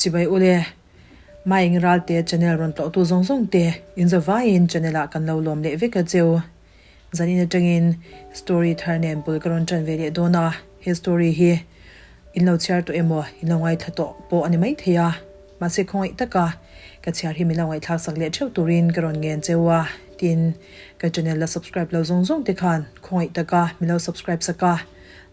Chibai ule, Maing Ralte channel rawn tlawhtu zawng zawng te inzavaiin channel ah kan lo lawm leh vek a cheu. Zanin atangin story thar nen bul ka rawn tan ve leh dawn a, he story hi in lo chhiar tawh emaw in lo ngaithla tawh pawh a ni maithei a, mahse khawngaih taka ka chhiar hi min lo ngaihthlak sak leh theuh turin ka rawn ngen cheu a, tin ka channel la subscribe lo zawng zawng te khan khawngaih taka min lo subscribe sak a,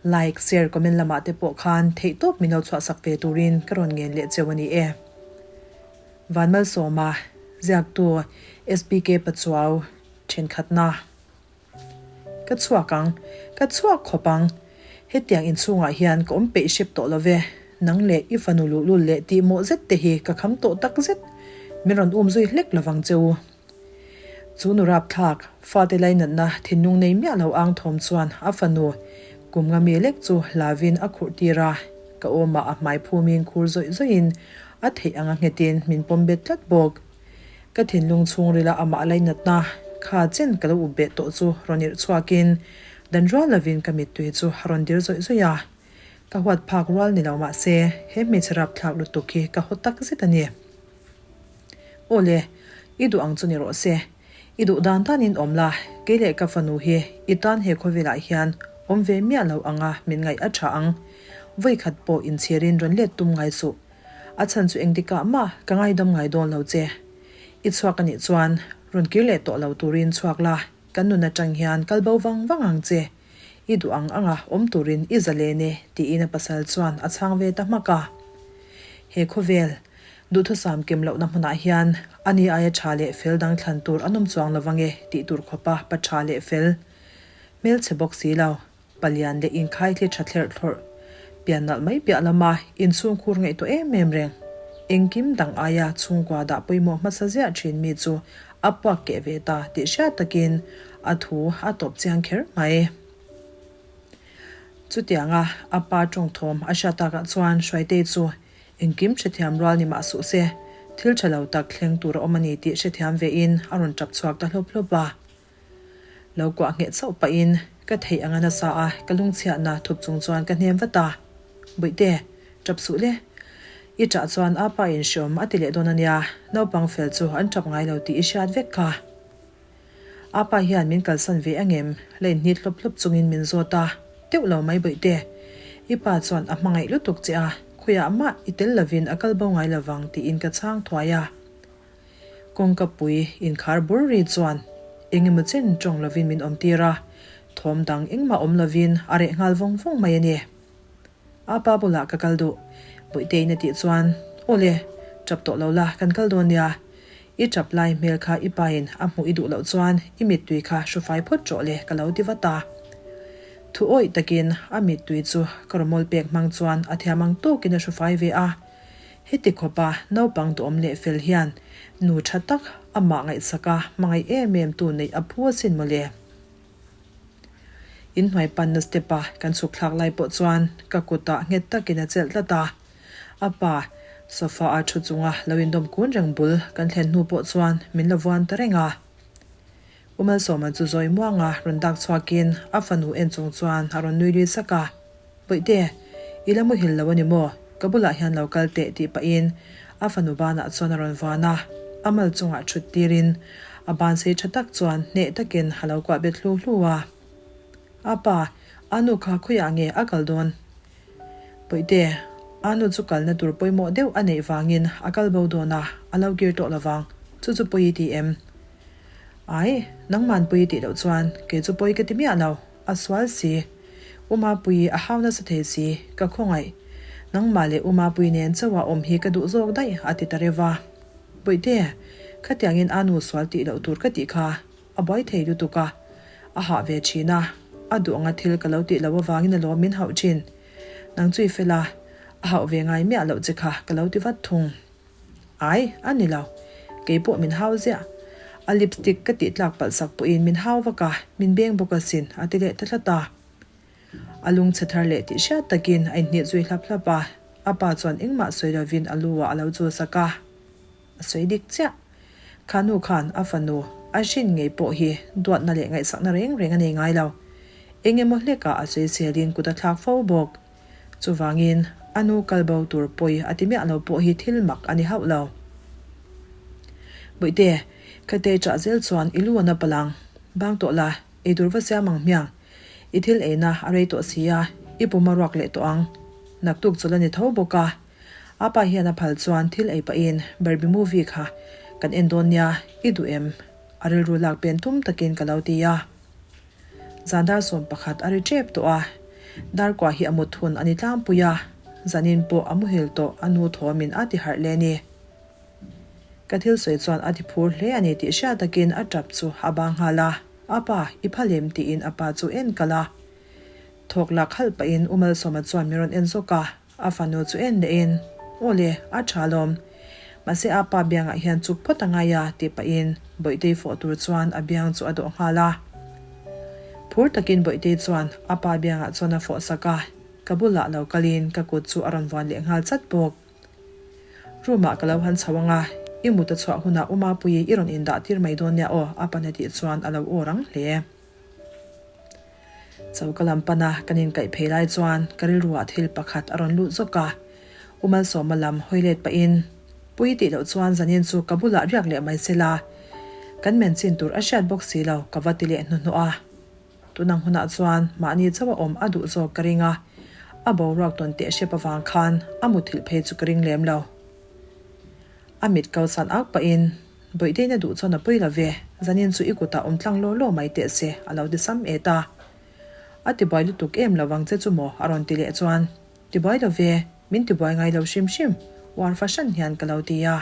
like, share, comment lamah te pawh khan theihtawp min lo chhuah sak ve turin ka rawn ngen leh cheu a ni e. Vanmalsawma, ziaktu SBK Pachuau. Thenkhatna. Ka chhuak ang, ka chhuak khawp ang. Hetiang inchhungah hian ka awm peih hrep tawh lo ve. Nang leh i fanu luhlul leh tihmawh zet te hi ka kham tawh tak zet. Min rawn um zui hlek lovang che u. Chu nu rapthlak, fate lainatna thinlung nei miah lo ang thawm chuan a fanu kum nga mi lek chu hlavin a khurh tir a. Ka awmah a hmai phumin khur zawih zawihin a theih anga nghetin min pawm bet tlat bawk. Ka thinlung chhungrila amah lainatna kha chen ka lo up beh tawh chu rawn irh chhuakin dan rual lovin ka mittui chu a rawn dir zawih zawih a. Ka huat phak rual ni lo mahse he hmeichhe rapthlak lutuk hi ka haw tak zet a ni. Aw le, i duh ang chu ni rawh se. I duh dan danin awm la, kei leh ka fanu hi i tan he khawvelah hian awm ve miah lo anga min ngaih a tha ang. Vawikhat pawh inchhirin rawn let tum ngai suh. A chhan chu engtikah mah ka ngaidam ngai dawn lo che. I chhuak a nih chuan rawn kir leh tawh lo turin chhuak la, kan nun atang hian kal bo vang vang ang che. I duh ang anga awm turin i zalen e, tiin a pasal chuan a chhang ve ta hmak a. He khawvel, duhthusam kem lohna hmunah hian ani aia tha leh fel dang thlan tur an awm chuang lo vang e tih tur khawpa pa tha leh fel hmelchhe bawk si lo. Palian leh inkhaithli tha thlerh thlawrh pian nalh mai piah lama inchhungkhur ngaihtuah em em reng. Engkim dang aia chhungkua dah pawimawh hmasa ziah thin mi chu a puak keh ve ta tih hriat takin a thu a tawp chiang kher mai. Chutianga a pa tawngthawm a hriat takah chuan Hruaitei chu engkim hrethiam rual ni mah suh se, thil tha lo tak thleng tur a awm a ni tih hrethiam vein a rawn tap chhuak ta hlawp hlawp a. Lo kuah ngheh chauh pahin ka theih anga nasa a, ka lungchhiatna thup chung chuan ka hnem vat a. Bawihte, tap suh le. I ṭah chuan a pa in hreawm a ti leh dawn a nia, naupang fel chu an tap ngai lo tih i hriat vek kha. A pa hian min kalsan ve angem? La inhnit hlawp hlawp chungin min zawt a, teuh lo mai Bawihte. I pa chuan a hmangaih lutuk che a, khawiah mah i tel lovin a kal bo ngai lovang tiin ka chhang thuai a. Kawngka pui inkhar bur ri chuan eng emaw chen tawng lovin min awm tir a, thawm dang engmah awm lovin a reh nghal vawng vawng mai a ni. A pa bulah ka kal duh, Bawihteiin a tih chuan, Aw le, tap tawh lo la, kan kal dawn nia. I tap lai hmel kha i pain a hmuh i duh loh chuan i mittui kha hru fai phawt rawh le ka lo ti vat a. Thu awih takin a mittui chu ka rawmawl pek hmang chuan a thiam ang tawkin a hru fai ve a. Heti khawpa naupang duhawm leh fel hian nu tha tak amah ngaihsak a hmangaih em em tu neih a phu asin mawle. Inhnuai panna step a kan chhuk thlak lai pawh chuan ka kutah nghet takin a chelh tlat a. A pa sofa a thu chunga lo indawm kun reng bul kan thlen hnu pawh chuan min la vuan ta reng a. U Malsawma chu zawi muanga rawn dak chhuakin a fanu en chung chuan a rawn nui lui sak a. Bawihte, i la muhil lo a ni maw? Ka bulah hian lo kal teh tih pahin a fanu banah chuan a rawn vuan a, a mal chungah thut tirin a ban sei tha tak chuan hneh takin a lo kuah bet hlu hlu a. A pa, a nu kha khawiah nge a kal dawn? Bawihte, a nu chu kalna tur pawimawh deuh a neih vangin a kal bo dawn a, a lo kir tawh lovang, chu chu pawi i ti em? Ai, nangman pawi i tih loh chuan kei chu pawi ka ti miah lo. A sual si. U Mapuii a hau nasa thei si, ka khawngaih. Nangmah leh U Mapuii nen chauha awm hi ka duh zawk daih, a ti ta reuh a. Bawihte, khatiangin a nu sual tih loh tur ka tih kha a buai thei lutuk a, a hah ve thin a, a duh anga thil ka lo tih loh avangin a lawm min hauh thin. Nang chu i fel a, a hauh ve ngai miah loh che kha ka lo ti vat thung. Ai, a ni lo. Kei pawh min hau ziah. A lipstick ka tih tlak palh sak pawhin min hau vak a, min beng bawk asin, a ti leh ta tlat a. A lung chhe thar leh tih hriat takin a inhnih zui hlap hlap a, a pa chuan engmah sawi lovin a lu ah a lo chul sak a. A sawi dik chiah. Kha nu khan a fanu a hrin ngei pawh hi duatna leh ngaihsakna reng reng a nei ngai lo. Eng emaw hlekah a sawiselin kut a thlak fo bawk. Chuvangin. A nu kal bo tur pawi a ti miah lo pawh hi thil mak a ni hauh lo. Bawihte, Khatei chah zel chuan i lu a na palh ang. Bang tawh la, ei tur va siam ang hmiang. I thil eina a rei tawh si a, i pum a ruak leh tawh ang. Naktuk chawlh a ni tho bawk a. A pa hian a phal chuan thil ei pahin Barbie movie kha kan en dawn nia, i duh em? A rilru lak pen tum takin ka lo ti a. Zan dar 11 a ri tep tawh a, Darkua hi a mut hun a ni tlangpui a, zanin pawh a muhil tawh a nu thawmin a ti harh le ni. Ka thil sawi chuan a ti phur hle a ni tih hriat takin a tap chu a bang nghal a, A pa, i phal em? tiin a pa chu en kalh a. Thawk lak halh pahin U Malsawma chuan min rawn en zawk a. A fanu chu en leh in, Aw le, a tha lawm. Mahse a pa biangah hian chuk phawt a ngai a, tih pahin Bawihtei fawh tur chuan a biang chu a dawh nghal a. Phur takin Bawihtei chuan a pa biangah chuan a fawh sak a, ka bulah lo kalin ka kut chu a rawn vuan leh nghal chat bawk. Room ah ka lo han chho ang a, i mut a chhuah hunah U Mapuii i rawn indah tir mai dawn nia aw, a pa na tih chuan a lo aw rang hle. Choka lam pana kan inkaih phei lai chuan ka rilruah thil pakhat a rawn lut zawk a, U Malsawma lam hawi let pahin, Pui tih loh chuan zanin chu ka bulah riak leh mai se la, kan men chin tur a hriat bawk si lo ka va ti leh hnuhnawh a. Tunang hunah chuan mahni chauh a awm a duh zawk ka ring a, a boruak tawn teh hrep avang khan a muthilh phei chu ka ring lem lo. A mit ko san ak pahin, Bawihdeina duh chuan a pawi lo ve, zanin chu i kutah awm tlang law law mai teh se, a lo ti sam et a. A tibuai lutuk em lo vang che chu maw? a rawn ti leh chuan, Tibuai lo ve, min tibuai ngai lo hrim hrim, uar fahran hian ka lo ti a.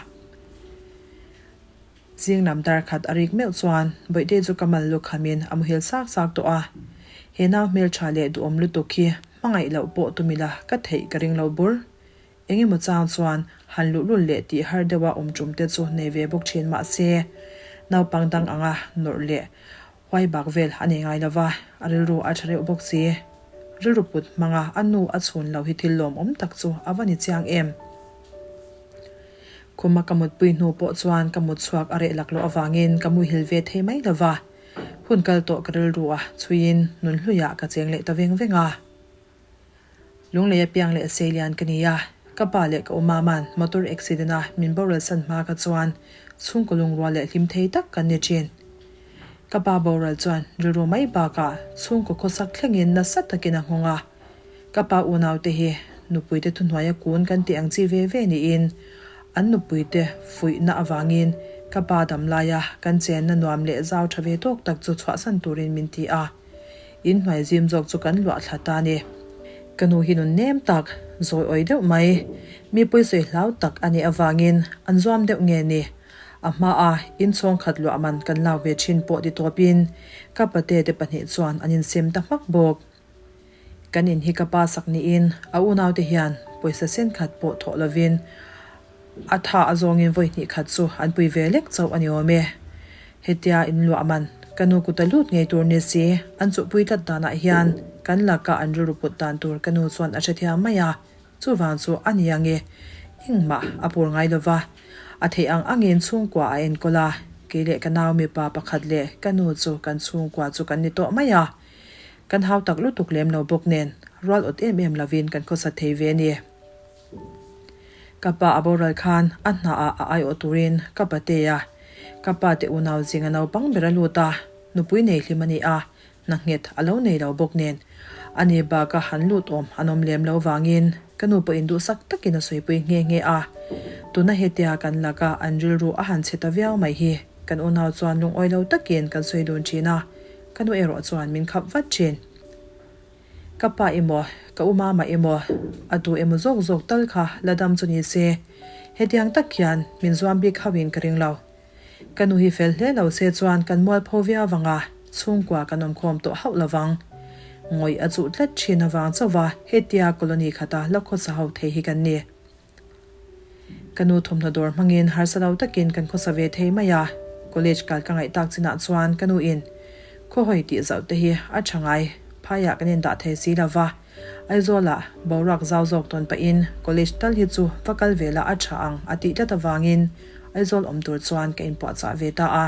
Zing lam dar khat a rik meuh chuan Bawihtei chu ka mal lukhamin a muhil sak sak tawh a. He nau hmeltha leh duhawm lutuk hi hmangaih loh pawh tumila ka theih ka ring lo bur. Eng emaw chang chuan han luhlul leh tih har deuha awm tum te chu nei ve bawk thin mah se, naupang dang anga nawrh leh huai bak vel a nei ngai lo va, a rilru a tha reuh bawk si. Rilru put hmanga a nu a chhun lo hi thil lawmawm tak chu a va ni chiang em. Khuma ka mutpui hnu pawh chuan ka mut chhuak a reh laklawh avangin ka muhil ve thei mai lo va, hun kal tawh ka rilru a chhuiin nunhluiah ka cheng leh ta veng veng a. Lunglei a piang leh sei lian ka ni a, ka pa leh ka umama'n motor accident a min boral san hma kha chuan chhungkaw lungrual leh hlim thei tak kan ni thin. Ka pa boral chuan rilru mai bakah chhungkaw khawsak thlengin nasa takin a nghawng a, ka pa unaute hi nupuite thuhnuaia kun kan tih ang chi ve ve niin an nupuite fuihna avangin ka pa damlaia kan chenna nuam leh zau tha ve tawk tak chu chhuahsan turin min ti a. In hnuai zim zawk chu kan luah thla ta ni. Ka nu hi nun nem tak, zawi awi deuh mai. Mi pawisawi hlau tak a nih avangin an zuam deuh nge ni. A hmaa inchhawng khat luah man kan lak ve thin pawh ti tawpin ka pate te pahnih chuan an insem ta hmak bawk. Kan in hi ka pa sak niin a unaute hian pawisa sen khat pawh thawh lovin A tha a zawngin vawi hnih khat chu an pui ve lek chauh a ni awm e. Hetia in luah man, ka nu kut a lut ngei tur ni si, an chuhpui tlat danah hian kan laka an rilru put dan tur ka nu chuan a hrethiam mai a, chuvang chu a ni ange, engmah a pur ngai lo va. A theih ang angin chhungkua a enkawl a, kei leh ka nau mipa pakhat leh ka nu chu kan chhungkua chu kan ni tawh mai a. Kan hau tak lutuk lem lo bawk nen, rual awt em em lovin kan khawsa thei ve a ni. Ka pa a boral khan a hnaah a aiawh turin ka pate a, ka pa te unau zinga naupang ber a lut a, nupui nei hlim a ni a, hna nghet a lo nei lo bawk nen. Ani baka han lut awm an awm lem lo vangin ka nu pawhin duhsak takin a sawipui nghe nghe a. Tuna hetia kan laka an rilru a han chhe ta viau mai hi kan unau chuan lungawi lo takin kan sawi dun thin a, ka nu erawh chuan min khap vat thin. Ka pa emaw, ka u mama emaw, a tu emaw zawk zawk tal kha la dam chu ni se, hetiang tak hian min zuam bik hauhin ka ring lo. Ka nu hi fel hle lo se chuan kan mualpho viau vang a, chhungkua kan awmkhawm tawh hauh lo vang. Ngawih a chuh tlat thin avang chauha hetia colony khata la khawsa ho thei hi kan ni. Ka nu thawmhnaw dawr hmangin harsa lo takin kan khawsa ve thei mai a, college kal ka ngaih tak chinah chuan ka nu in khawhawi tih zauh te hi a tha ngai, phaiah kan indah thei si lo va, Aizawlah boruak zau zawk tawn pahin college tal hi chu va kal ve la a tha ang a tih tlat avangin Aizawl awm tur chuan ka inpuahchah ve ta a.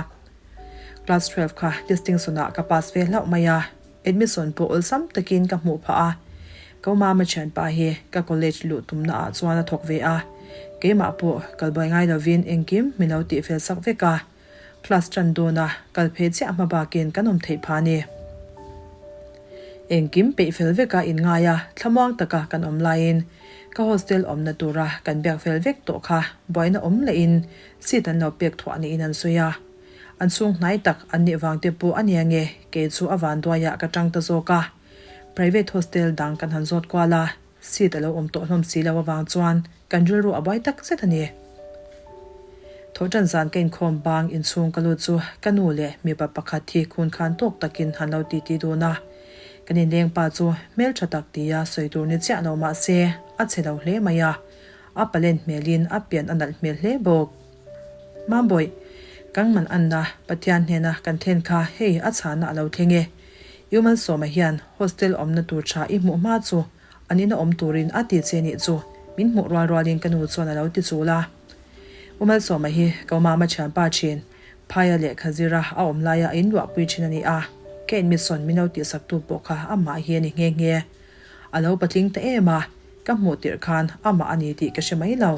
Class 12 kha distinction ah ka pass ve hlauh mai a, admission pawh awlsam takin ka hmuh phah a. Ko Mama thianpa hi ka college luh tumna ah chuan a thawk ve a, keimah pawh kal buai ngai lovin engkim min lo tihfel sak vek a, class tan dawna kal phei chiah hma bakin kan awm theih phah a ni. Engkim peih fel veka inngai a, thlamuang taka kan awm laiin ka hostel awmna tura kan biak fel vek tawh kha buaina awm lehin seat an lo pek thuah niin an sawi a. An chhung hnai tak an nih vang te pawh a nia nge kei chu a vanduaiah ka tang ta zawk a. Private hostel dang kan han zawt kual a, seat a lo awm tawh hlawm si lo avang chuan kan rilru a buai tak zet a ni. Thawhṭan zan ka inkhawm bang inchhung ka lut chu ka nu leh mipa pakhat hi khun khan tawk takin han lo titi dun a. Kan inleng pa chu hmelṭha tak tia sawi tur ni chiah lo mah se a che lo hle mai a, a palen hmelin a pian a nalh hmel hle bawk. Mambawih, kan man anna Pathian hnena kan thlen kha hei a chhana a lo thleng e. U Malsawma hian hostel awmna tur tha i hmuh hma chu an ina awm turin a ti che nih chu min hmuh rual rualin ka nu chuan a lo ti chul a. U Malsawma hi ka mama thianpa thin, Phaia lehkha zira a awm laia a inluahpui thin a ni a, ka admission min lo tihsaktu pawh kha amah hi a ni nghe nghe. A lo patling ta em a, ka hmuh tirh khan amah a ni tih ka hre mai lo.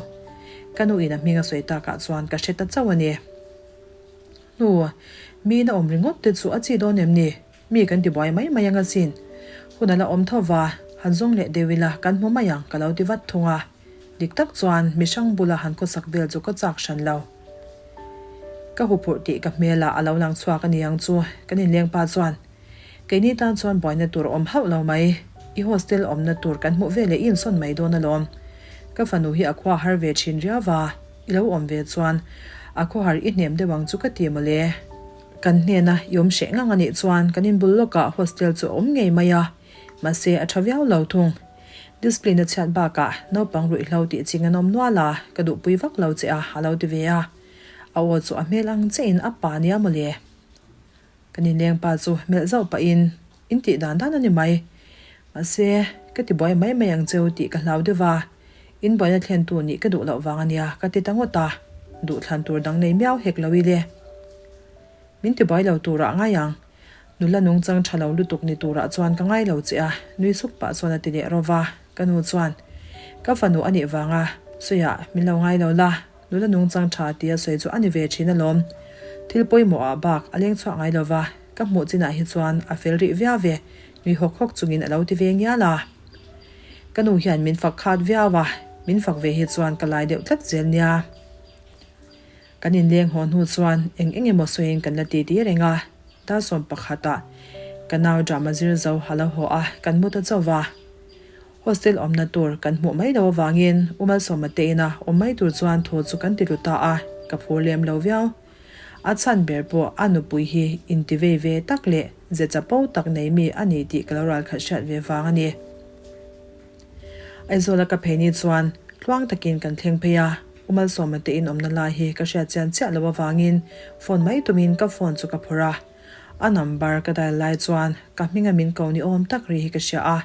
Ka nu in a hming a sawi takah chuan ka hre ta chauh a ni. Hnu, mi na awm ringawt te chu a chi dawn em ni? Mi kan ti buai mai mai ang asin. Hun a la awm tho va, han zawng leh deuh ila kan hmu mai ang ka lo ti vat thung a. Dik tak chuan mi hrang bula han khawsak vel chu ka chak hran lo. Ka huphurh tih ka hmelah a lo lang chhuak a ni ang chu, kan inleng pa chuan Keini tan chuan buaina tur a awm hauh lo mai. I hostel awmna tur kan hmuh veleh i insawn mai dawn alawm. Ka fanu hi a khua har ve thin riau va, i lo awm ve chuan a khawhar i hnem deuh ang chu ka ti mawle. Kan hnena i awm hreh ngang a nih chuan kan inbul lawkah hostel chu a awm ngei mai a, mahse a tha viau lo thung. Discipline a chhiat bakah naupang ruihhlo tih ching an awm nual a, ka duhpui vak lo che a, a lo ti ve a. A aw chu a hmel ang chiahin a pa nia mawle. Kan inleng pa chu melh zauh pahin, In tih dan dan a ni mai. Mahse, ka ti buai mai mai ang cheu tih ka hlau deuh a, in buaina thlentu nih ka duh loh vang a nia ka ti ta ngawt a, duhthlan tur dang nei miau hek lo i le. Min ti buai lo turah ngai ang. Nula nungchang tha lo lutuk ni turah chuan ka ngai lo che a, nui suk pah chuan a ti leh rawh va, ka nu chuan, Ka fanu a nih vanga sawiah min lo ngai lo la, Nula nungchang tha tia sawi chu a ni ve thin alawm. Thil pawimawh ah bak a leng chhuak ngai lova, ka hmuh chinah hi chuan a fel rih viau ve, nui hawk hawk chungin a lo ti ve ngial a. Ka nu hian min fak khat viau a, min fak ve hi chuan ka lai deuh tlat zel nia. Kan inleng haw hnu chuan eng eng emaw sawiin kan la ti ti reng a, Dasawm pakhatah ka nau drama zir zo a lo haw a, kan mu ta chauh va. Hostel awmna tur kan hmuh mai lo avangin U Malsawma te ina awm mai tur chuan thu chu kan ti ru ta a, ka phur lem lo viau. A chhan ber pawh a nupui hi inti vei ve tak leh ze chapo tak nei mi a ni tih ka lo ralkhat hriat ve vang a ni. Aizawla ka phei ni chuan tluang takin kan thleng phei a, U Malsawma te in awmna lai hi ka hriat chian chiah lo avangin phone mai tumin ka phone chu ka phawrh a. A number ka dial lai chuan ka hminga min ko ni awm tak ri hi ka hria a.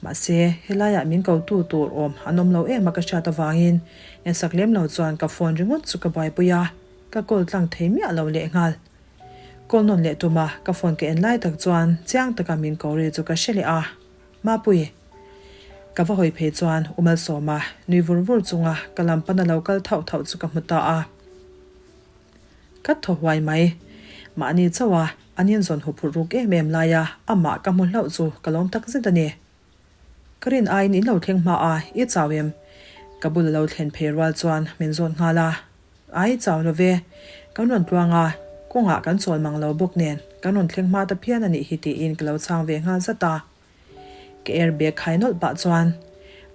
Mahse, helaiah min kotu tur awm an awm lo em a ka hriat avangin ensak lem lo chuan ka phone ringawt chu ka buaipui a, ka call tlang thei miah lo lehnghal. Call nawn leh tuma ka phone ka en lai tak chuan chiang taka min ko ri chu ka hre leh a, Mapui! Ka va hawi phei chuan U Malsawma nui vur vur chunga ka lam pana lo kal thauh thauh chu ka hmu ta a. Ka thaw huai mai. Mahni chauh a, an inzawn huphurh ruk em em laia amah ka hmu hlauh chu ka lawm tak zet a ni. Ka rin aiin in lo thleng hma a, i chau em? Ka bul a lo thlen phei rual chuan min zawt nghal a. Ai chau lo ve, kan rawn tluang a, kawngah kan chawl mang lo bawk nen kan rawn thleng hma ta phian a nih hi tiin ka lo chhang ve nghal zat a. Ka air bag khai nawlh pah chuan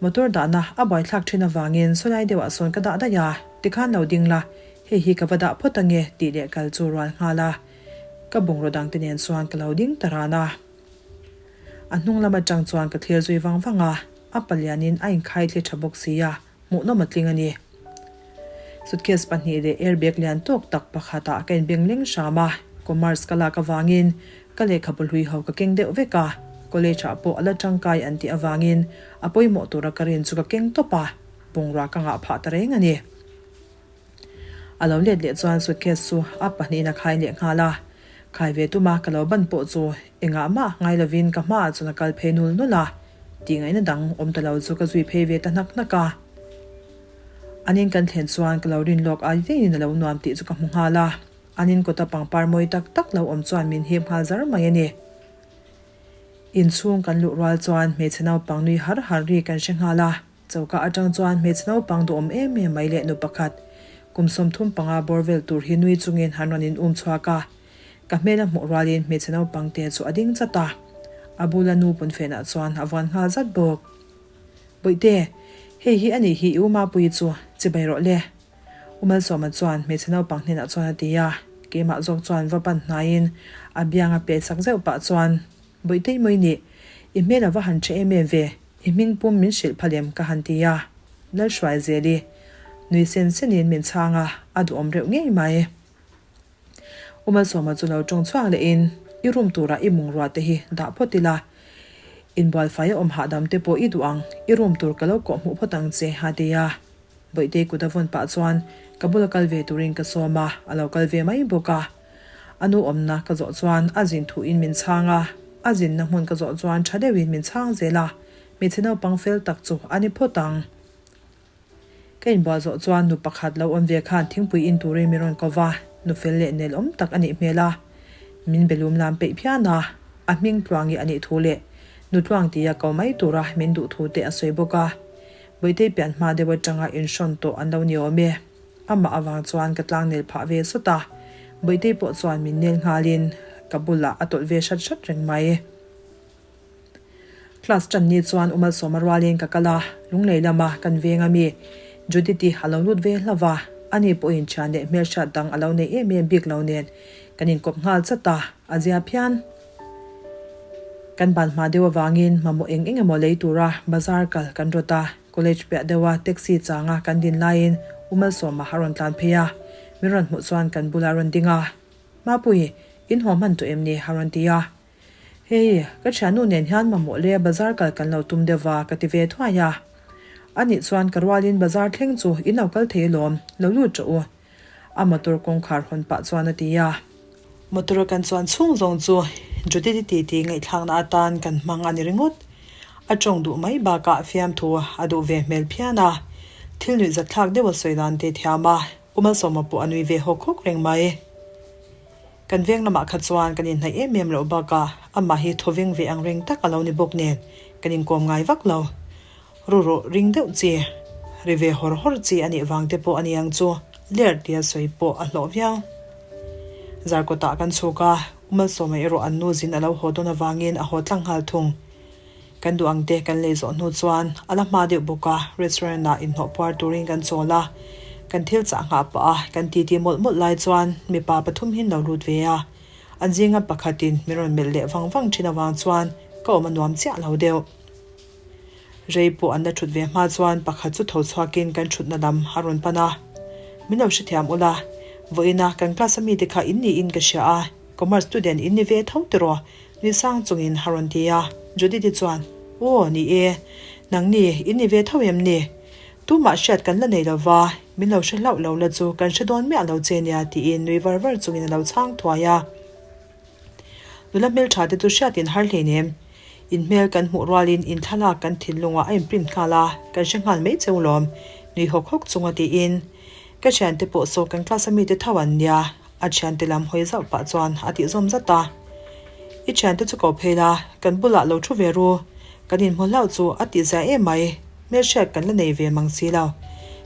motor dahna a buaithlak thin avangin sawlai deuhah sawn ka dah daih a, tikhan lo ding la, hei hi ka va dah phawt ange tih leh kal chu rual nghal a, ka bungraw dangte nen chuan ka lo ding ta ran a. A hnung lam atang chuan ka thlir zui vang vang a, a palianin a inkhai thli tha bawk si a. Hmuhnawm a tling a ni. Suitcase pahnih leh airbag lian tawk tak pakhatah ka inbeng leng hram a, commerce ka lak avangin ka lehkhabu hlui ho ka keng deuh vek a, college ah pawh a la tangkai an tih avangin a pawimawh tura ka rin chu ka keng tawp a, bungrua ka ngah phah ta reng a ni. A lo let leh chuan suitcase chu a pahnihin a khai leh nghal a, khai ve tuma ka lo ban pawh chu engah mah ngai lovin ka hmaah chuan a kal phei nul nul a. Tih ngaihna dang awm ta lo chu ka zui phei ve ta hnak hnak a. An in kan thlen chuan ka lo rin lawk ai veiin a lo nuam tih chu ka hmu nghal a. An in kawta pangpar mawi tak tak lo awm chuan min hip nghal zar mai a ni. Inchhung kan luh rual chuan hmeichhe naupang nui har har ri kan hre nghal a. Choka atang chuan hmeichhe naupang duhawm em em mai leh nu pakhat kum 35 bawr vel tur hi nui chungin han rawn in um chhuak a. Ka hmel a hmuh rualin hmeichhe naupang te chu a ding chat a, a bula nu pawnfenah chuan a vuan nghal zat bawk. Bawihte, hei hi a nih hi i u Mapuii chu, chibai rawh le. U Malsawma chuan hmeichhe naupang hnenah chuan a ti a, keimah zawk chuan va pan hnaiin a biang a peh sak zeuh pah chuan, Bawihte i mawi nih, i hmel a va han ṭha em em ve, i hming pum min hrilh phalem ka han ti a, Lalhruaizeli nui sen senin min chhang a, a duhawm reuh ngei mai. U Malsawma chu lo tawng chhuak lehin, I room turah i bungrua te hi dah phawt ila, inbual fai a awm hahdam te pawh i duh ang, i room tur ka lo kawh hmuh phawt ang che, a ti a. Bawihtei kut a vawn pah chuan ka bula kal ve turin ka sawm a, a lo kal ve mai bawk a. A nu awmna ka zawh chuan a zin thuin min chhang a, a zinna hmun ka zawh chuan tha deuhin min chhang zel a, hmeichhe naupang fel tak chu a ni phawt ang. Ka inbual zawh chuan nu pakhat lo awm ve khan thingpui in turin min rawn ko va, nu fel leh nel awm tak a nih hmel a. Min be lum lam peih phian a, a hming Tluangi a nih thu leh nu Tluang tia ko mai tura min duh thu te a sawi bawk a. Bawihtei pian hma deuh atanga inhrawn tawh an lo ni awm e. Amah avang chuan ka tlang nel phah ve sawt a, Bawihtei pawh chuan min nel nghalin ka bulah a tawlh ve hrat hrat reng mai. Class tan ni chuan U Malsawma rualin ka kal a, Lunglei lama kan veng a mi Judith-i a lo lut ve hlauh a, ani pawhin thian leh hmelhriat dang a lo nei em em bik lo nen kan inkawp nghal chat a, a zia phian. Kan ban hma deuh avangin mamawh eng eng emaw lei tura bazar kal kan rawt a, college piah deuha taxi changa kan din laiin U Malsawma a rawn tlan phei a, min rawn hmuh chuan kan bulah a rawn ding a, Mapui, in haw hman tawh em ni? a rawn ti a. Hei, ka thiannu nen hian mamawh leh bazar kal kan lo tum deuh va, ka ti ve thuai a. Anih chuan ka rualin bazar thleng chu in lo kal thei alawm, lo lut rawh u. A motor kawngkhar hawn pah chuan a ti a. Motor a kan chuan chhung zawng chu Judith-i titi ngaihthlakna atan kan hmang a ni ringawt. A tawng duh mai bakah fiamthu a duh ve hmel phian a. Thil nuihzatthlak deuh a sawi dan te thiam a, U Malsawma pawh a nui ve hawk hawk reng mai. Kan veng lamah kha chuan kan inhnaih em em loh bakah amah hi thawveng ve ang reng tak a lo ni bawk nen kan inkawm ngai vak lo. Ruruh ring deuh chi, ri ve hawr hawr chi a nih vang te pawh a ni ang chu ler tia sawi pawh a hlawh viau. Zarkawtah kan chhuk a, U Malsawma erawh an nu zin a lo haw dawn avangin a haw tlang nghal thung. Kan duh ang te kan lei zawh hnu chuan a la hma deuh bawk a, restaurant ah inhnawh puar turin kan chawl a, kan thil chah nghah pah a, kan titi mawlh mawlh lai chuan mipa pathum hi an lo lut ve a, an zinga pakhatin min rawn melh leh vang vang thin avang chuan ka awm a nuam chiah lo deuh. Rei pawh an la thut ve hma chuan pakhat chu tho chhuakin kan thutna lam a rawn pan a, Min lo hrethiam ula, vawiina kan class a mite kha in niin ka hria a, commerce student in ni ve tho tiraw? Ni sang chungin a rawn ti a, Judith-i chuan, Aw, ni e. Nangni, in ni ve tho em ni? Tumah hriat kan la nei lo va, min lo hre hlauh lo la chu kan hre dawn miah lo che nia, tiin nui var var chungin a lo chhang thuai a. Nula hmeltha te chu hriatin har hlein em? In hmel kan hmuh rualin in thlalak kan thinlungah a inprint nghal a, kan hre nghal mai cheu lawm, nui hawk hawk chunga tiin. Ka thiante pawh saw kan class a mite tho an nia, A thiante lam hawi zauh pah chuan a tih zawm zat a. I thiante chu ko phei la, kan bulah lo thu ve ru. Kan inhmu hlauh chu a tih zia em mai, hmelhriat kan la nei ve mang si lo.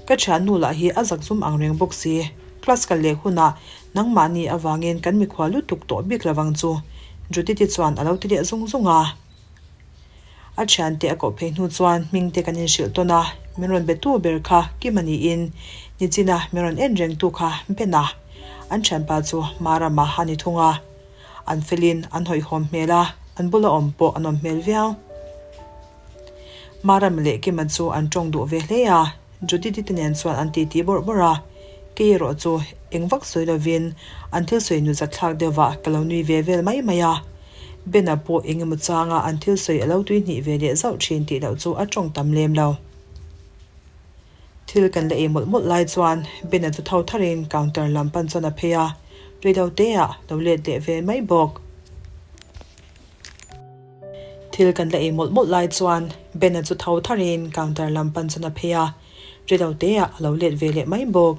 Ka thiannu lah hi a zak zum ang reng bawk si. Class kal leh hunah nangmahni avangin kan mikhua lutuk tawh bik lovang chu, Judith-i chuan a lo ti leh zung zung a. A thiante a koh phei hnu chuan hming te kan inhrilh tawn a, min rawn be tu ber kha Kima niin nichina min rawn en reng tu kha Bena, an thianpa chu Marama a ni thung a. An felin an hawihhawm hmel a, an bula awm pawh a nawm hmel viau. Marama leh Kima chu an tawng duh ve hle a. Judith-i te nen chuan an titi bawrh bawrh a, kei erawh chu eng vak sawi lovin an thil sawi nuzat thlak deuhvah ka lo nui ve vel mai mai a. Ben-a pawh eng emaw changa an thil sawi a lo tui hnih ve leh zauh thin tih loh chu a tawng tam lem lo. Thil kan la ei mawlh mawlh lai chuan Ben-a chu tho tharin counter lam pan chuan a phei a, rei lo te ah lo let leh ve mai bawk. Thil kan la ei mawlh mawlh lai chuan Ben-a chu tho tharin counter lam pan chuan a phei a, rilo teah a lo let ve leh mai bawk.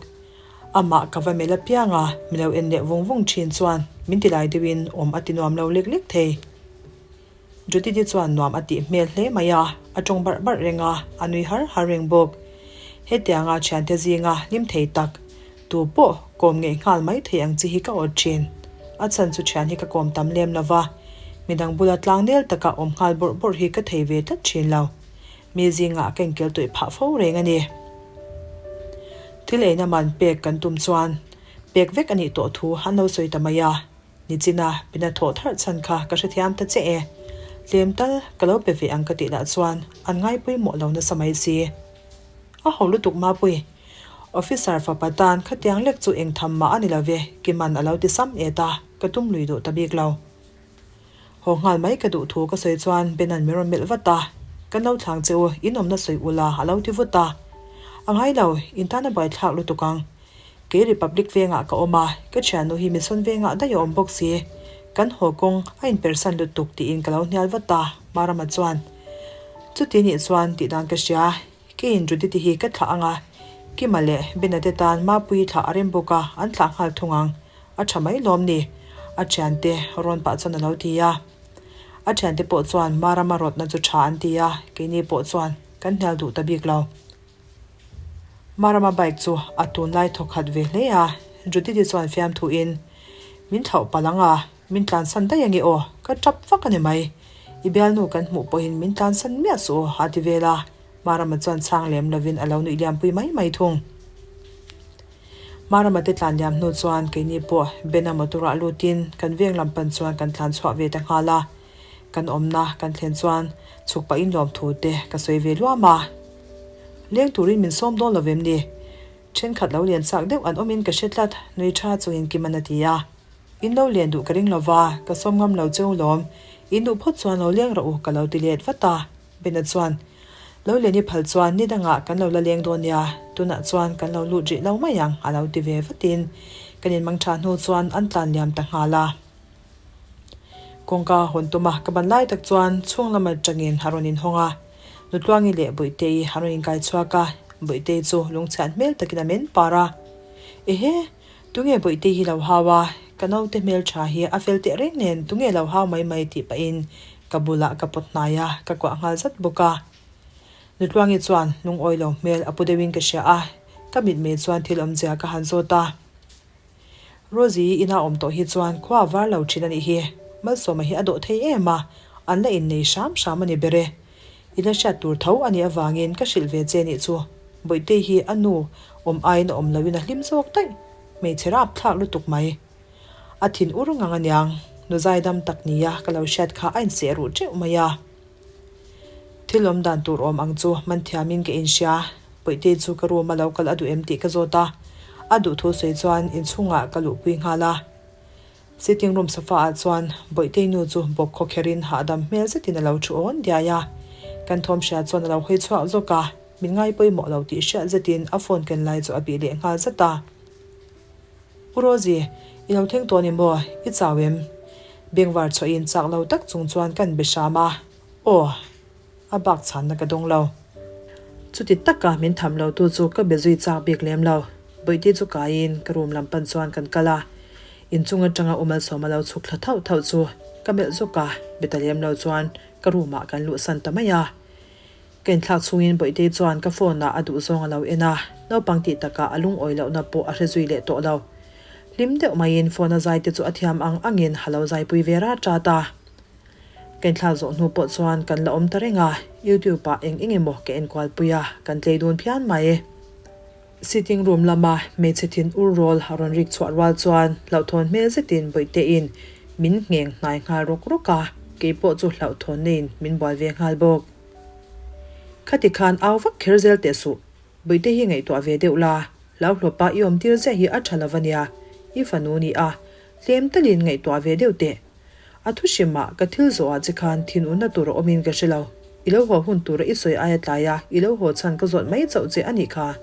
Amah ka va melh apiang a, mi lo en leh vung vung thin chuan min ti lai deuhin awm a ti nuam lo lek lek thei. Judith-i chuan nuam a tih hmel hle mai a, a tawng barh barh reng a, a nui har har reng bawk. Hetianga thiante zinga hlim thei tak, tu pawh kawm ngeih nghal mai thei ang chi hi ka awt thin. A chhan chu thian hi ka kawm tam lem lo va, midang bula tlang nel taka awm nghal bawrh bawrh hi ka thei ve tlat thin lo. Mi zingah ka inkel tawih phah fo reng a ni. Thil eina man pek kan tum chuan pek vek a nih tawh thu an lo sawi ta mai a. Nichina pina thawh tharh chhan kha ka hrethiam ta che e. Tlem tal ka lo pe ve ang ka tih lah chuan an ngaipui mawh lo nasa mai si. A ho lutuk Mapui. Officer fapa tan khatiang lek chu eng tham mah a ni lo ve, Kiman a lo ti sam et a, ka tum lui duh ta bik lo. Haw nghal mai ka duh thu ka sawi chuan Benan min rawn melh vat a, Kan lo thlang che u, in awmna sawi ula a lo ti vut a. A ngai lo, in tan a buaithlak lutuk ang. Kei Republic vengah ka awm a, ka thiannu hi Mission vengah daih a awm bawk si. Kan haw kawng a inpersan lutuk tiin ka lo hnial vat a, Marama chuan, Chuti nih chuan tih dan ka hria, keiin Judith-i hi ka thlah ang a, Kima leh Bena te tan Mapuii thlah a rem bawk a, an thlah nghal thung ang. A tha mai lawm ni? A thiante rawn pah chuan a lo ti a. A thiante pawh chuan Marama rawtna chu tha an ti a, keini pawh chuan kan hnial duh ta bik lo. Marama bike chu a tunlai thawk khat ve hle a, Judith-i chuan fiamthuin, Min thlauh palh ang a, min tlansan daih ange aw, ka tap vak a ni mai. I bialnu kan hmuh pawhin min tlansan miah suh aw, a ti vel a. Marama chuan chhang lem lovin a lo nuih liampui mai mai thung. Marama te tlan liam hnu chuan keini pawh Bena motor-ah lutin kan veng lam pan chuan kan tlan chhuah ve ta nghal a. Kan awmna kan thlen chuan chhuk pahin lawmthu te ka sawi ve luam a. Leng turin min sawm dawn lo vem ni? Thenkhat lo lian chak deuh an awmin ka hre tlat, nui tha chungin Kiman a ti a. In lo lian duh ka ring lo va, ka sawm ngam lo cheu lawm. In duh phawt chuan lo leng rawh u ka lo ti let vat a. Bena chuan, Lo len i phal chuan ni dangah kan lo la leng dawn nia, tunah chuan kan lo lut rih lo mai ang a lo ti ve vatin kan inmang tha hnu chuan an tlan liam ta nghal a. Kawngka hawn tuma ka ban lai tak chuan chhung lama tangin a rawn inhawng a, Nutluangi leh Bawihtei a rawn inkai chhuak a, Bawihtei chu lungchhiat hmel takin a men par a. Ehe! Tunge Bawihtei hi lo hau a, ka naute hmeltha hi a fel teh reng nen tunge lo hau mai mai tih pahin ka bulah ka pawt hnai a, ka kuah nghal zat bawk a. Nutluangi chuan lungawi lo hmel a pu deuhin ka hria a, ka mitmei chuan thil awmzia ka han zawt a. Rosie i ina awm tawh hi chuan khua a var lo thin a nih hi. Malsawma hi a dawh thei em a, an la innei hram hram a ni ber e. I la hriat tur tho a nih avangin ka hrilh ve che nih chu. Bawihtei hi a nu awm aiin a awm loin a hlim zawk daih. Hmeichhe rap thlak lutuk mai. A thin ur ngang aniang, nu zaidam tak nia ka lo hriat kha a inseh ruh teuh mai a. Thil awm dan tur awm ang chu man thiamin ka inhria. Bawihtei chu ka room a lo kal a duh em tih ka zawt a. A duh thu sawi chuan inchhungah ka luhpui nghal a. Sitting room sofa ah chuan Bawihtei nu chu bawp khaw kherin hahdam hmel zetin a lo thu awn diai a. Kan thawm hria chuan a lo hawi chhuak zawk a, min ngai pawimawh lo tih hriat zetin a phone ken lai chu a bih leh nghal zat a. U Rosie, i lo thleng tawh ni maw? I chau em? Bengvar chhuahin chak lo tak chung chuan kan be hram a, Aw, a bak chhanna ka dawng lo. Chuti taka min tham lo tu chu ka be zui chak bik lem lo. Bawihti chu kaiin ka room lam pan chuan kan kal a, inchung atanga u Malsawma lo chhuk thla thauh thauh chu ka melh zawk a, be ta lem lo chuan ka room ah kan luhsan ta mai a. Ka inthlak chhungin Bawihtei chuan ka phone ah a duhzawng a lo en a, naupang tih takah a lungawi lohna pawh a hre zui leh tawh lo. Hlim deuh maiin phone a zai te chu a thiam ang angin a lo zaipui ve rat rat a. Ka inthlak zawh hnu pawh chuan kan la awm ta reng a, YouTube ah eng eng emaw ka enkual pui a, kan tlei dun phian mai. Sitting room lama hmeichhe thin ur rawl a rawn rik chhuah rual chuan hlauhthawn hmel zetin Bawihteiin min ngheng hnai nghal rawk rawk a, keipawh chu hlauhthawn neiin min bual ve nghal bawk. Khati khan au vak kher zel teh suh, Bawihte hi ngaihtuah ve deuh la, hlauhlawpa i awm tir ziah hi a tha lo ania, i fanu ni a, tlem talin ngaihtuah ve deuh teh. A thu hrimah ka thil zawhah che khan thin unna tur a awmin ka hre lo, i lo haw hun tura i sawi aia tlai a, i lo haw chhan ka zawt mai chauh che a nih kha.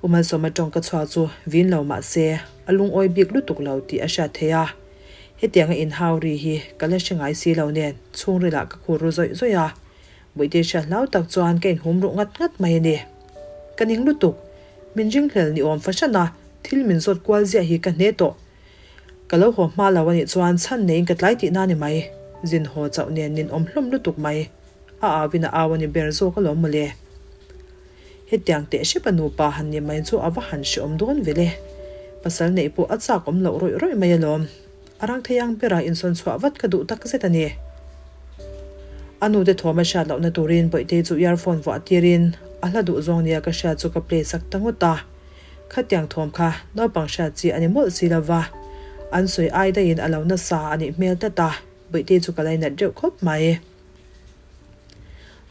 U Malsawma tawng ka chhuak chu vin lo mah se, a lungawi bik lutuk lo tih a hriat theih a. Hetianga inhau ri hi ka la hre ngai si lo nen chhungrilah ka khur ru zawih zawih a. Bawihte hriat hlau tak chuan ka inhum ruh ngat ngat mai a ni. Ka ning lutuk. Min ringhlel ni awm fahran a, thil min zawt kual ziah hi ka hne tawh. Ka lo haw hma lo a nih chuan chhan neiin ka tlai tihna a ni mai. Zin haw chauh nen nin awm hlawm lutuk mai. A au in a au a ni ber zawk alawm mawle. Hetiang teh hrep a nupa han ni mai chu a va han hreawm dawn vele. Pasal neih pawh a chak awm loh rawih rawih mai alawm. A rang thei ang bera insawn chhuah vat ka duh tak zet a ni. A nute thawm a hriat lohna turin Bawihtei chu earphone vuah tirin a hla duh zawng nia ka hriat chu ka play sak ta ngawt a. Khatiang thawm kha naupang hriat chi a ni mawlh si lova, an sawi ai daihin a lo nasa a nih hmel tlat a, Bawihtei chu ka lainat reuh khawp mai.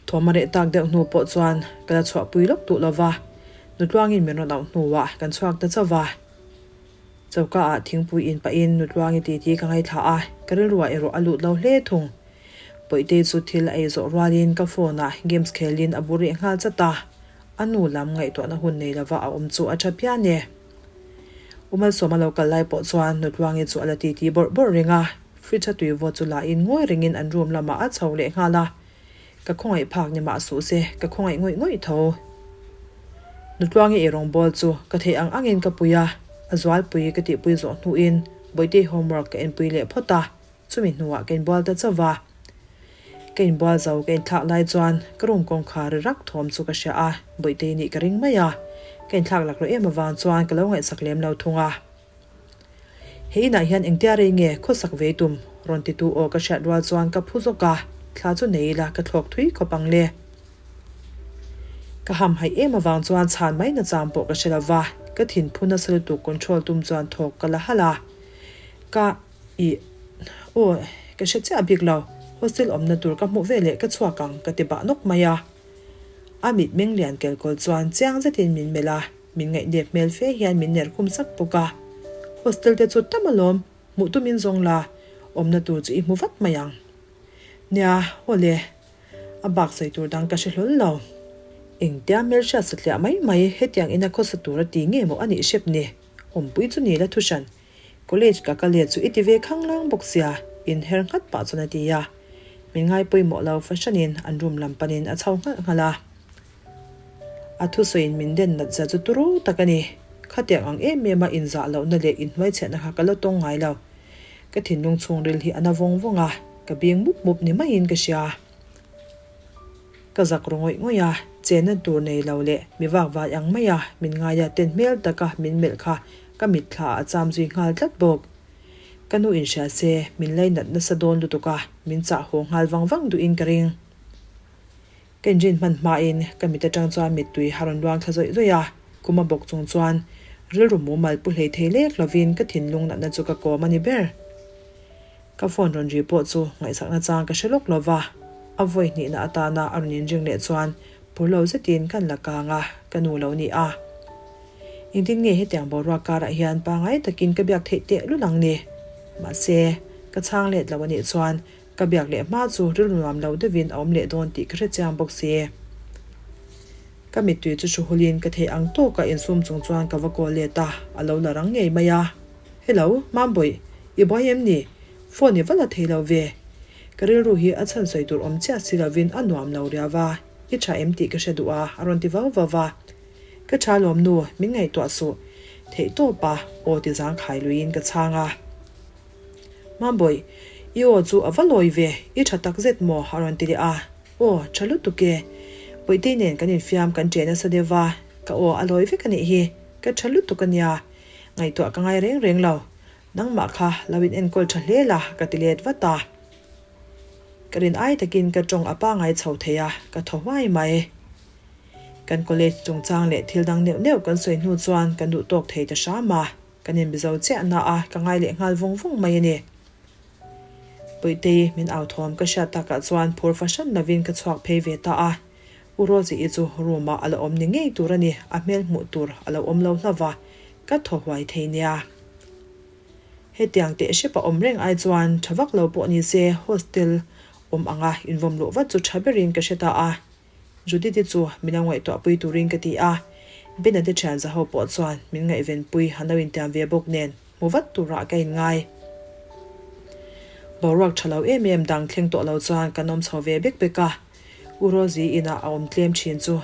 Thawm a reh tak deuh hnu pawh chuan ka la chhuahpui lawk duh lova, Nutluangin min rawn auh hnuah kan chhuak ta chauh va. Choka ah thingpui in pahin Nutluangi titi ka ngaithla a, ka rilruah erawh a lut lo hle thung. Bawihtei chu thil a ei zawh rualin ka phone ah games khelin a bu reh nghal chat a, a nu lam ngaihtuahna hun nei lova a awm chu a tha phian e. U Malsawma lo kal lai pawh chuan Nutluangi chu a la titi bawrh bawrh reng a, fridge a tui vawt chu la in ngawi rengin an room lamah a chho leh nghal a. Ka khawngaih phak ni mah suh se, ka khawngaih ngawih ngawih tho. Nutluangi eirawng bawl chu ka theih ang angin ka pui a, a zualpui ka tihpui zawh hnuin Bawihtei homework ka enpui leh phawt a, chumi hnuah ka inbual ta chauh va. Ka inbual zo ka inthlak lai chuan ka room kawngkhar ri rak thawm chu ka hria a, Bawihtei nih ka ring mai a, ka inthlak lak rawh em avang chuan ka lo ngaihsak lem lo thung a. He inah hian engtia rei nge khawsak vei tum? rawn titu aw ka hriat rual chuan ka phu zawk a, thla chu nei ila ka thlawk thui khawp ang le. Ka hamhaih em avang chuan chhan mai nachang pawh ka hre lo va, ka thinphu nasa lutuk control tum chuan thawk ka la halh a. Ka ih aw ka hre chiah bik lo, hostel awmna tur ka hmuh veleh ka chhuak ang ka ti bah nawk mai a. A mitmeng lian kelkawl chuan chiang zetin min melh a. Min ngaihnep hmel fe hian min ner khum sak bawk a, Hostel te chu tam alawm, hmuh tumin zawng la, awmna tur chu i hmu vat mai ang. Nia, aw le, a bak sawi tur dang ka hre hlawl lo. Engtia hmelhriat satliah mai mai hetiang ina khawsa tur a ti nge maw a nih hrep ni, awmpui chu ni la thuhran. College ka ka let chu i ti ve khanglang bawk sia, inher nghat pah chuan a ti a. Min ngai pawimawh lo fahranin an room lam panin a chho nghalh nghalh a. A thusawiin min den nat zia chu turu tak a ni. Khatiang ang em em a inzah lohna leh inhnuaichhiahna kha ka la tawng ngai lo. Ka thinlung chhungril hi a na vawng vawng a, ka bing mup mup ni maiin ka hria. Ka zak ru ngawih ngawih a, chenna tur nei lo leh mi vak vai ang mai a min ngaia ten hmel taka min melh kha ka mitthla ah a cham zui nghal tlat bawk. Ka nu inhria se min lainat nasa dawn lutuk a, min chah haw nghal vang vang duhin ka ring. Ka inrin hman hmain ka mit atang chuan mittui a rawn luang thla zawih zawih a, kum a bawk chung chuan rilru mumal pu hlei thei lek lovin ka thinlung natna chu ka kawm a ni ber. Ka phone rawn ri pawh chu ngaihsakna chang ka hre lawk lova, a vawi hnihna atana a rawn inring leh chuan phur lo zetin kan la kang a, ka nu lo ni a. Engtin nge hetiang boruak karah hian pangai takin ka biak theih tehlul ang ni? Mahse, ka chhang let lo a nih chuan Ka biak leh hma chu rilru nuam lo deuhin a awm leh dawn tih ka hre chiang bawk si. Ka mittui chu hruhulin ka theih ang tawka insum chung chuan ka va call let a, a lo la rang ngei mai a. Hello, Mambawih, i buai em ni? Phone i va la thei lo ve. Ka rilru hi a chhan sawi tur awm chiah si lovin a nuam lo riau va, i tha em tih ka hre duh a, a rawn ti vau vau va. Ka tha lawm nu, min ngaihtuah suh. Theih tawp a, aw ti zangkhai luiin ka chhang a. Mambawih, i aw chu a va lawi ve, i tha tak zet maw? a rawn ti leh a. Aw, tha lutuk e. Bawihtei nen kan infiam kan ṭeh nasa deuh va, ka aw a lawi vek a nih hi, ka tha lutuk a nia. Ngaihtuah ka ngai reng reng lo. Nangmah kha lo in enkawl tha hle la, ka ti let vat a. Ka rin ai takin ka ṭawng a pangai chho thei a, ka thaw huai mai. Kan college chungchang leh thil dang neuh neuh kan sawi hnu chuan kan duh tawk thei ta hram a. Kan inbizo chiah na a, ka ngai leh nghal vawng vawng mai a ni. Puitei min au thawm ka hriat takah chuan phur fahran lovin ka chhuak phei ve ta a. U Rosie-i chu room ah a la awm ni ngei tur a ni, a hmel hmuh tur a lo awm lo hlauh va, ka thaw huai thei nia. Hetiang teh hrep a awm reng ai chuan tha vak lo pawh ni se hostel awm anga invawm luh vat chu tha berin ka hre ta a. Judith-i chu min lo ngaihtuahpui turin ka ti a, Ben-a te thian zaho pawh chuan min ngaihvenpui an lo intiam ve bawk nen hmu vat turah ka inngai. Boruak tha lo em em dang thleng tawh lo chuan kan awm chho ve bek bek a, U Rosie inah a awm tlem thin chu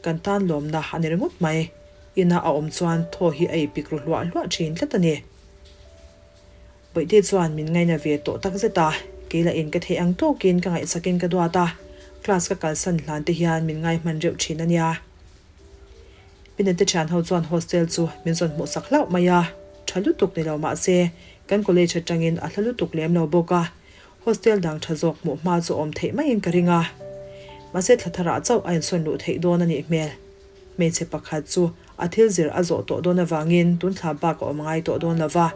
kan tan lawmna a ni ringawt mai. Ina a awm chuan thaw hi a ipik ru hluah hluah thin tlat a ni. Bawihte chuan min ngaina ve tawh tak zet a, kei lah in ka theih ang tawkin ka ngaihsakin ka duat a, class ka kalsan hlan te hian min ngai hman reuh thin a nia. Pinete thian ho chuan hostel chu min zawn hmuh sak hlauh mai a, tha lutuk ni lo mah se kan college atangin a hla lutuk lem lo bawk a, hostel dang tha zawk hmuh hma chu awm theih maiin ka ring a. Mahse thla tharah chauh a insawn luh theih dawn a nih hmel. Hmeichhe pakhat chu a thil zir a zawh tawh dawn avangin tun thla bak a awm ngai tawh dawn lo va,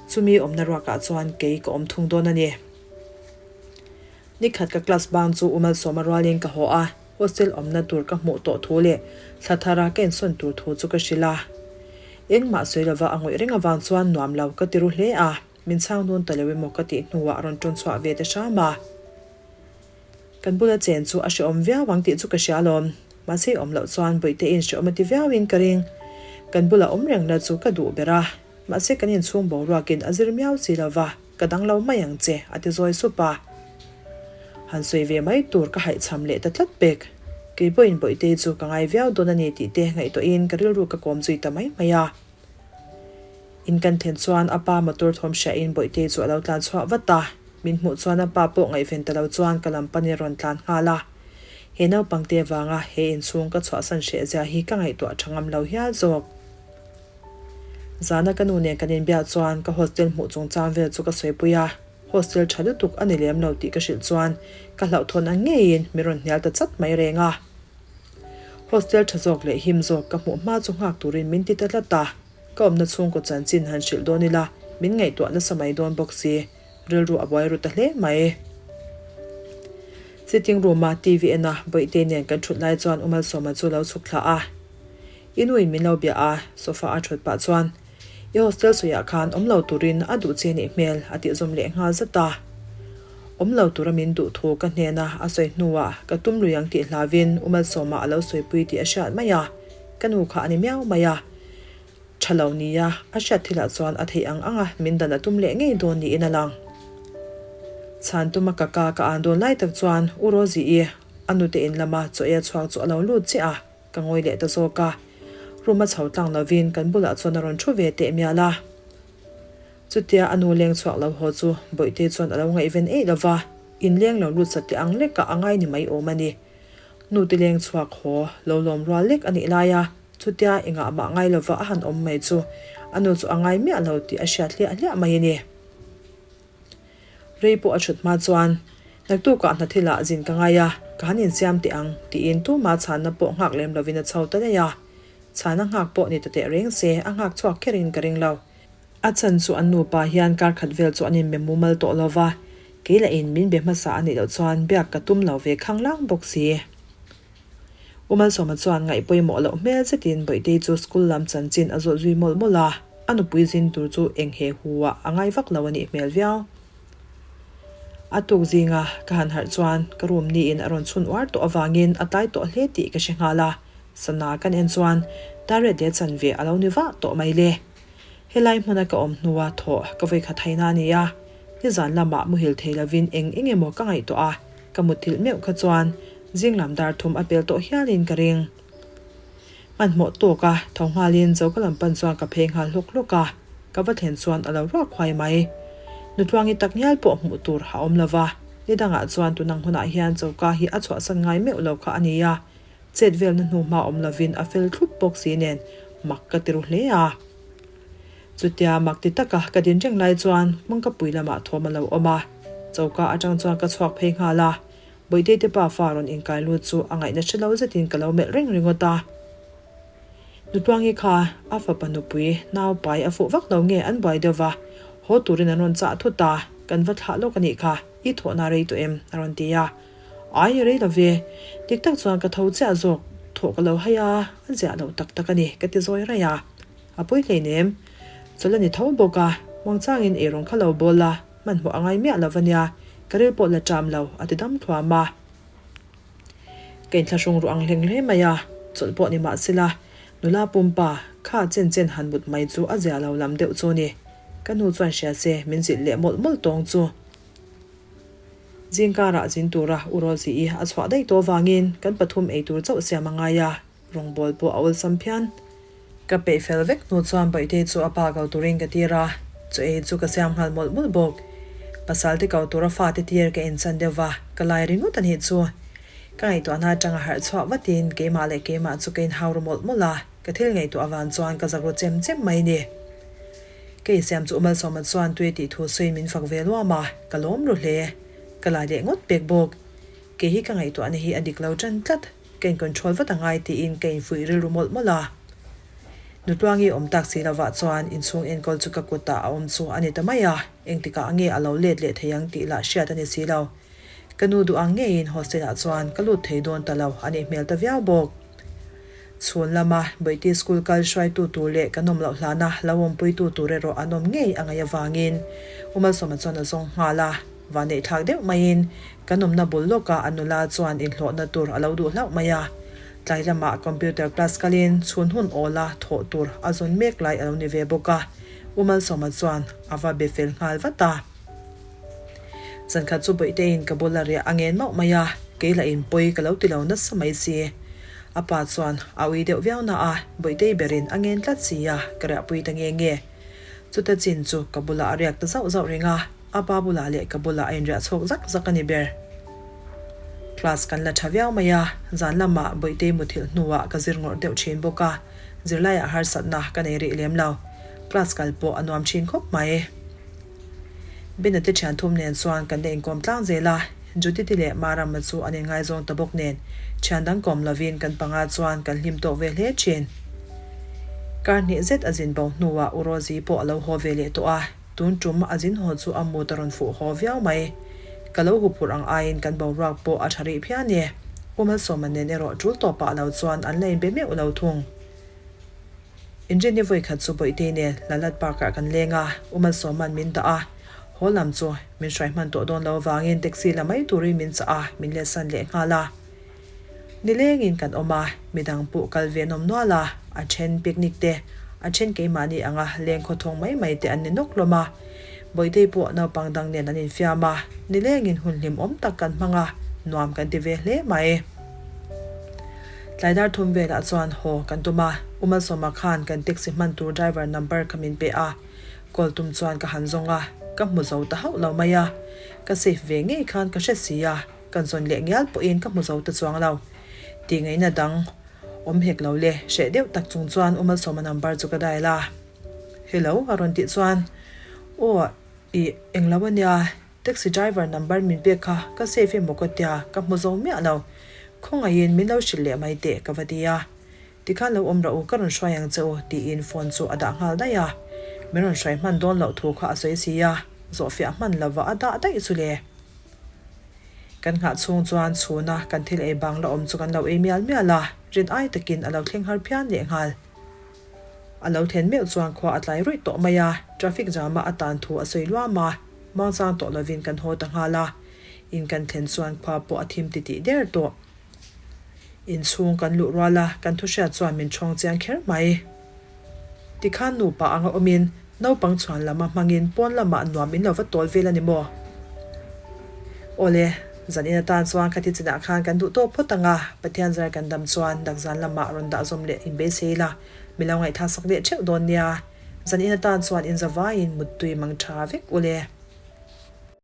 chumi awmna ruakah chuan kei ka awm thung dawn a ni. Nikhat ka class bang chu u Malsawma rualin ka haw a, hostel awmna tur ka hmuh tawh thu leh thla thara ka insawn tur thu chu ka hrilh a. Engmah sawi lova a ngawih reng avang chuan nuam lo ka ti ru hle a, min chhang dawn ta lo emaw ka tih hnuah a rawn tawn chhuah ve ta hram a. Kan bula chen chu a hrehawm viau ang tih chu ka hria alawm, mahse i awm loh chuan Bawihte-in hrehawm a ti viauin ka ring. Kan bula awm reng la chu ka duh ber a, mahse kan inchhung boruakin a zir miau si lova. Ka dang lo mai ang che, a ti zawi sup a. Han sawi ve mai tur ka haihchham leh ta tlat pek. Kei pawhin Bawihtei chu ka ngai viau dawn a ni tih te ngaihtuahin ka rilru ka kawm zui ta mai mai a. In kan thlen chuan a pa motor thawm hriahin Bawihtei chu a lo tlan chhuah vat a. Min hmuh chuan a pa pawh ngaihven ta lo chuan ka lam panin rawn tlan nghal a. He naupangte vanga he inchhung ka chhuahsan hreh zia hi ka ngaihtuah tha ngam lo hial zawk. Zana ka nu nen kan inbiak chuan ka hostel hmuh chungchang vel chu ka sawipui a, hostel tha lutuk a ni lem lo tih ka hrilh chuan ka hlauhthawn ang ngeiin min rawn hnial ta chat mai reng a. Hostel tha zawk leh him zawk ka hmuh hma chu nghak turin min ti ta tlat a, ka awmna chhungkaw chanchin han hrilh dawn ila min ngaihtuah nasa mai dawn bawk si, rilru a buai ru ta hle mai. Sitting room-a TV ena Bawihte nen kan thut lai chuan U Malsawma chu lo chhuk thla a. I nuin min lo bia a, sofa a thut pah chuan i hostel sawiah khan awm lo turin a duh che nih hmel a tih zawm leh nghal zat a. Awm lo tura min duh thu ka hnena a sawi hnuah ka tum lui ang tih hlauin U Malsawma a lo sawipui tih a hriat mai a, ka nu kha a ni miau mai a. Tha lo nia, a hriat thilah chuan a theih ang anga min dan a tum leh ngei dawn niin a lang. Chhan tuma ka ka ka an dawn lai tak chuan U Rosie-i a nute in lama chaw ei a chhuak chu a lo lut chiah a. Ka ngawi leh ta zawk a, room a chho tlang lovin kan bulah chuan a rawn thu ve teh mial a. Chutia a nu leng chhuak lo haw chu Bawihtei chuan a lo ngaihven eih lo va, in leng lo lut satliah ang lekah a ngai ni mai awm a ni. Nu te leng chhuak haw lo lawm rual lek a nih lai a, chutia engah mah ngai lova a han awm mai chu a nu chu a ngai miah lo tih a hriat hliah hliah mai a ni. Rei pawh a thut hma chuan, Naktukah hna thilah zin ka ngai a, ka han insiam teh ang, tiin tuma chhanna pawh nghak lem lovin a chho ta daih a. Chhana nghak pawh ni ta teh reng se, a nghak chhuak kherin ka ring lo. A chhan chu an nupa hian kar khat vel chu an inbe mumal tawh lo va, kei lahin min be hmasa a nih loh chuan biak ka tum lo ve khanglang bawk si. U Malsawma chuan ngaih pawimawh loh hmel zetin Bawihtei chu school lam chanchin a zawh zui mawlh mawlh a, a nupui zin tur chu eng he hu ah a ngai vak lo a nih hmel viau. A tuk zinga ka han harh chuan ka room niin a rawn chhun uar tawh avangin a tlai tawh hle tih ka hre nghal a, sana kan en chuan Taret leh chanve a lo ni vah tawh mai le. Helai hmuna ka awm hnua thawh ka vawikhat haina a ni a, nizan lamah muhil thei lovin eng eng emaw ka ngaihtuah a, ka mutthilh meuh kha chuan Zinglam dar thum a pel tawh hialin ka ring. Hmanhmawh tawk a, tho nghalin choka lam pan chuan ka phei nghal hlawk hlawk a, ka va thlen chuan a lo ruak huai mai. Nutluangi tak ngial pawh hmuh tur a awm lo va, nidangah chuan tunang hunah hian choka hi a chhuahsan ngai meuh lo kha a ni a, chet velna hnu hma awm lovin a fel thlup bawk si nen mak ka ti ru hle a. Chutia mak ti taka ka din reng lai chuan Mangkapui lamah thawm a lo awm a, choka atang chuan ka chhuak phei nghal a, Bawihtei te pa fa rawn inkai lut chu a ngaihna hre lo zetin ka lo melh reng ringawt a. Nutluangi kha a fapa nupui nau pai a fuh vak lo nge an buai deuh va, haw turin an rawn chah thut a, kan va thlah lawk a nih kha, i thawhna rei tawh em? a rawn ti a. Ai, rei lo ve, dik tak chuan ka tho chiah zawk, thawh ka lo hai a, a ziah loh tak tak a ni, ka ti zawi raih a. A pawi hleinem, chawlh a ni tho bawk a, muangchangin eirawng kha lo bawl la, Hmanhmawh a ngai miah lo va nia, ka ril pawh la ṭam lo, a ti dam thluam a. Ka inthlahrung ruh ang hleng hle mai a, chawlh pawh ni mah sela, nula pumpa, kha chen chen han mut mai chu a zia lo lam deuh chu ni. Ka nu chuan hria se, min zilh leh mawlh mawlh tawng chu. Zingkarah zin tura U Rosie-i a chhuah daih tawh avangin kan pathum ei tur chauh siam a ngai a, rawngbawl pawh a awlsam phian. Ka peih fel vek hnu chuan Bawihtei chu a pa ko turin ka tir a, chaw ei chu ka siam nghal mawlh mawlh bawk. Pasal te ko tura fate tir ka inchan deuh va, ka lai ringawt a nih chu. Ka ngaihtuahna atanga harh chhuah vatin keimah leh keimah chu ka inhau ru mawlh mawlh a, ka thil ngaihtuah avang chuan ka zak ru chem chem mai ni. Ka insiam chu Umalsawma chuan tui tih thu sawiin min fak ve luam a, ka lawm ru hle. Ka lai leh ngawt pek bawk. Kei hi ka ngaihtuahna hi a dik lo tan tlat, ka in control vat a ngai tiin ka infuih rilru mawlh mawlh a. Nutluangi awm tak si lovah chuan inchhung enkawl chu ka kutah a awm chu a ni ta mai a, engtikah nge a lo let leh thei ang tih lah hriat a ni si lo. Ka nu duh ang ngeiin hostel ah chuan ka lut thei dawn ta lo a nih hmel ta viau bawk. Chhun lama Bawihtei school kal hruaitu tur leh kan awm loh hlana lo awmpuitu tur erawh an awm ngei a ngaih avangin U Malsawma chuan a zawng nghal a. Vanneih thlak deuh maiin kan awmna bul lawkah a nula chuan inhlawhna tur a lo duh hlauh mai a. Tlai lamah computer class kalin chhun hun awla thawh tur a zawn mek lai a lo ni ve bawk a. U Malsawma chuan a va be fel nghal vat a. Zankhat chu Bawihteiin ka bula riah a ngen mauh mai a, kei lah in pawi ka lo ti lo nasa mai si. A pa chuan a ui deuh viau na a, Bawihtei berin a ngen tlat si a, ka riahpui ta nge nge. Chuta chin chu ka bulah a riak ta zauh zauh reng a, a pa bulah leh ka bulah a inriah chhawk zak zak a ni ber. Class kan la tha viau mai a, zan lamah Bawihtei muthilh hnuah ka zir ngawrh deuh thin bawk a, zirlaiah harsatna ka nei rih lem lo. Class kal pawh a nuam thin khawp mai. Bena te thian thum nen chuan kan la inkawm tlang zel a, Judith-i leh Marama chu an inngaizawng ta bawk nen thian dang kawm lovin kan panga chuan kan hlim tawk ve hle thin. Kar hnih zet a zin bo hnuah U Rosie pawh a lo haw ve leh tawh a, tun tum a zin haw chu a mut a rawn fuh haw viau mai. Ka lo huphurh ang aiin kan boruak pawh a tha rih phian e. U Malsawma nen erawh tul tawpah lo chuan an la inbe meuh lo thung. Inrinni vawikhat chu Bawihtei nen Lalat Park-ah kan leng a, U Malsawma'n min dah a, haw lam chu min hruai hman tawh dawn lo avangin taxi la mai turin min chah a, min letsan leh nghal a. Nilengin kan awm a, midang pawh kal ve an awm nual a, a then picnic te, a then keimahni anga leng khawthawng mai mai te an ni nawk hlawm a. Bawihtei pawh naupang dang nen an infiam a, nilengin hun hlimawm tak kan hmang a, nuam kan ti ve hle mai. Tlai dar thum velah chuan haw kan tum a, U Malsawma khan kan taxi hman tur driver number kha min pe a, call tum chuan ka han zawng a, ka hmu zo ta hauh lo mai a, ka save ve ngei khan ka hre si a, kan zawn leh ngial pawhin ka hmu zo ta chuang lo. Tih ngaihna dang awm hek lo le, hreh deuh tak chung chuan U Malsawma number chu ka dial a, Hello a rawn tih chuan, Aw ih englo a nia, Taxi driver number min pek kha ka save emaw ka tia ka hmu zo miah lo. Khawngaihin min lo hrilh leh mai teh ka va ti a. Tikhan lo awm rawh u ka rawn hruai ang che u tiin phone chu a dah nghal daih a. Min rawn hruai hman dawn loh thu kha a sawi si a, zawhfiah hman lova a dah daih chu le. Kan nghah chhung chuan chhuna kan thil ei bang la awm chu kan lo ei mial mial a, rin ai takin a lo thleng har phian leh nghal. A lo thlen meuh chuan khua a tlai ruih tawh mai a, traffic jam-a a tan thu a sawi luam a, muangchang tawh lovin kan haw ta nghal a. In kan thlen chuan khua pawh a thim titih der tawh. In chhung kan luh rual a, kan thu hriat chuan min ṭhawng chiang kher mai. Tikhan nupa anga awmin naupang chhuan lama hmangin pawn lamah nuam in lo va tawl vel a ni maw? Awle, zan in atan chuan khati chinah khan kan duh tawk phawt ang a, Pathian zar kan dam chuan dak zan lamah rawn dah zawm leh inbeisei la, mi lo ngaihthlak sak leh theuh dawn nia. Zan in atan chuan in zavaiin muttui mang tha vek ule.